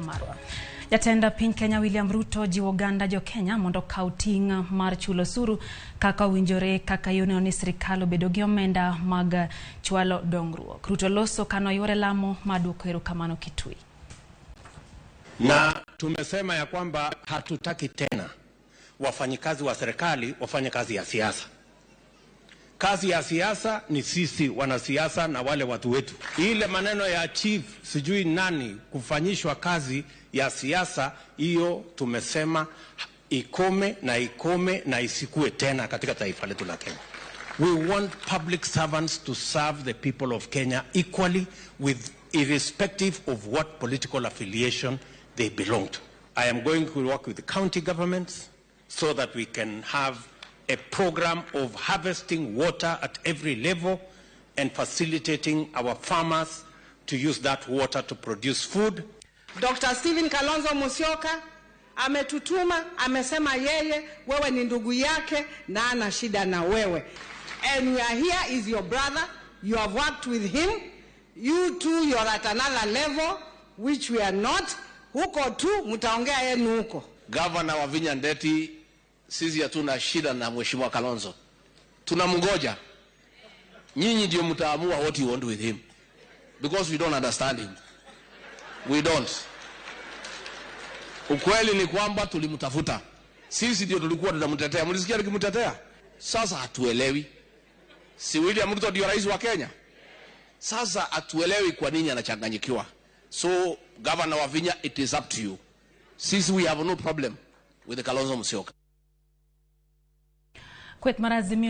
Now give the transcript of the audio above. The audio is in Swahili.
Teko Marwa. Jatend piny Kenya William Ruto jiwo oganda jo Kenya mondo okaw ting' mar chulo osuru kaka owinjore kaka yo neno ni sirikal obedo gi omenda mag chwalo dongruok. Ruto loso kanoyuore lamo mar duoko erokamano Kitui. Na tumesema ya kwamba hatutaki tena wafanyikazi wa serikali wafanye kazi ya siasa. Kazi ya siasa ni sisi wanasiasa na wale watu wetu. Ile maneno ya chief sijui nani kufanyishwa kazi ya siasa, hiyo tumesema ikome na ikome na isikue tena katika taifa letu la Kenya. We want public servants to serve the people of Kenya equally with irrespective of what political affiliation they belong to. I am going to work with the county governments so that we can have a program of harvesting water at every level and facilitating our farmers to use that water to produce food. Dr. Stephen Kalonzo Musyoka ametutuma, amesema yeye wewe ni ndugu yake na ana shida na wewe. And we are here is your brother. You have worked with him. You too, you are at another level which we are not. Huko tu mtaongea yenu huko. Gavana Wavinya Ndeti, sisi hatuna shida na Mheshimiwa Kalonzo, tunamngoja. Nyinyi ndio mtaamua what you want with him because we don't understand him, we don't. Ukweli ni kwamba tulimtafuta, sisi ndio tulikuwa tunamtetea. Mlisikia nikimtetea? Sasa hatuelewi, si William Ruto ndio rais wa Kenya? Sasa hatuelewi kwa nini anachanganyikiwa. So Governor Wavinya, it is up to you. Sisi we have no problem with the Kalonzo Musyoka. Kweth mar Azimio.